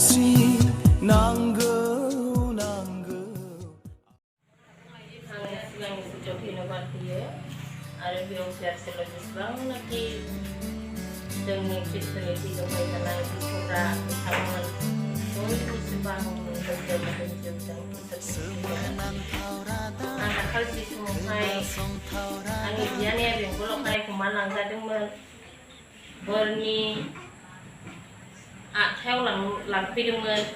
Aros yang siap-siap sesuatu nanti dengan Kristen itu sampai tanah itu surah bersama semua sebab anak hal si semua angin dia ni yang kalau kayak kemana kadang berni akhel lang pidungan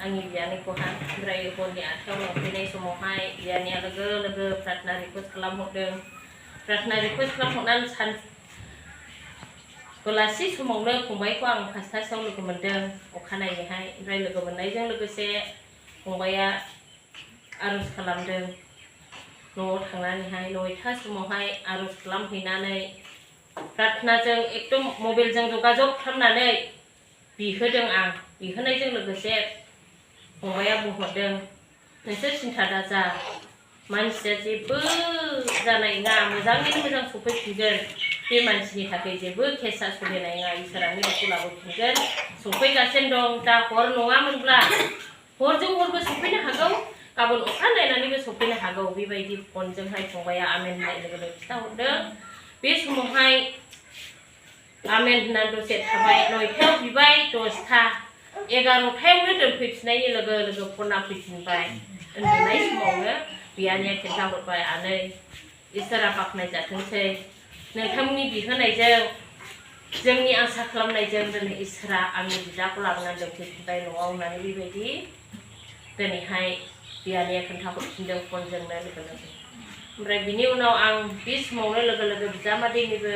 angin dia ni kohan berai pun dia akhel lang pidai semua dia ni lega pratna request kalam hodeng pratna request kalam hodan san Kolasi समावनो फंबायखौ आं फासटासाव लोगो मोनदों अखानायैहाय ओमफ्राय लोगो मोननायजों लोगोसे फंबाया आरज खालामदों न'आव थांनानैहाय 9टा समावहाय आरज खालामहैनानै प्रार्थनाजों एकदम मबाइलजों जगाजग खालामनानै बिहोदों आं बिहोनायजों लोगोसे फंबाया बुंहरदों नोंसोर सिन्था दाजा मानसिया जेबो जानाय नङा मोजाङैनो मोजां सफैफिनगोन बे मानसिनि थाखाय जेबो केसा सोलिनाय नङा इसोरा मिराखौ लाबोफिनगोन सफैगासिनो दं दा हर नङामोनब्ला हरजों हरबो सफैनो हागौ गाबोन अखा नायनानैबो सफैनो हागौ बेबायदि फनजोंहाय फंबाया आमेन होननाय लोगो लोगो खिथाहरदों बे समावहाय आमेन होननानै दसे थाबाय 9टायाव बिबाय 10टा 11टायावनो दोनफैफिननायनि लोगो लोगो फना फैफिनबाय उन्दुनाय समावनो बियानिया खिन्थाहरबाय आनै इसोरा बाख्नाय जाथोंसै नोंथांमोननि बिहोनायजों जोंनि आसा खालामनायजों दिनै इसोरा आंनि बिदाखौ लाबोनानै दोनफैफिनबाय न'आव होननानै बेबायदि दिनैहाय बियानिया खोन्थाहरफिनदों फनजोंनो लोगो लोगो ओमफ्राय बिनि उनाव आं बे समावनो लोगो लोगो बिजामादैनिबो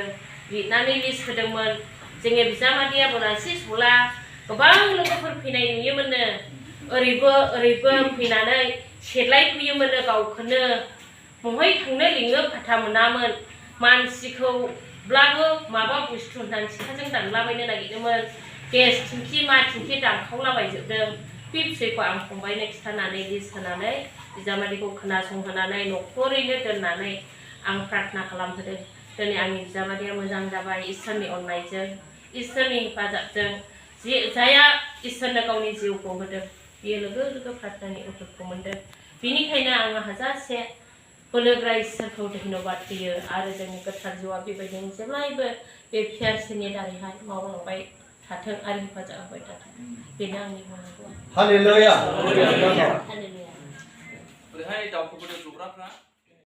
लिरनानै लिस्ट होदोंमोन जोंनि बिजामादैया बलासि सला गोबां लोगोफोर फैनाय नुयोमोननो ओरैबो फैनानै सेलाय फैयोमोननो गावखौनो बहाय थांनो लिङो फाथा मोनामोन मानसिखौब्लाबो माबा बुस्थु होननानै सिखाजों दानलाबायनो नागिरदोंमोन गेस थिंखि मा थिंखि दानखावलाबायजोबदों बे फिसायखौ आं फंबायनो खिथानानै लिस्ट होनानै बिजामादैखौ खोनासंहोनानै न'खरैनो दोननानै आं प्रार्थना खालामहोदों दिनै आंनि बिजामादैया मोजां जाबाय इसोरनि अननायजों इसोरनि हेफाजाबजों जाया इसोरनो गावनि जिउखौ होदों बियो लोगो लोगो प्रार्थनानि उत्तरखौ मोनदों बेनिखायनो आङो हाजासे बोलोग्रा इसोरखौ धन्यबाद होयो आरो जोंनि गोथार जिउआ बेबायदिनो जेब्लायबो बे पिआरसिनि दारैहाय मावलांबाय थाथों आरो हेफाजाब होबाय थाथों बेनो आंनि बुंनांगौआ हालेलुया हालेलुया ओरैहाय दाउखौबो जग्राफ्रा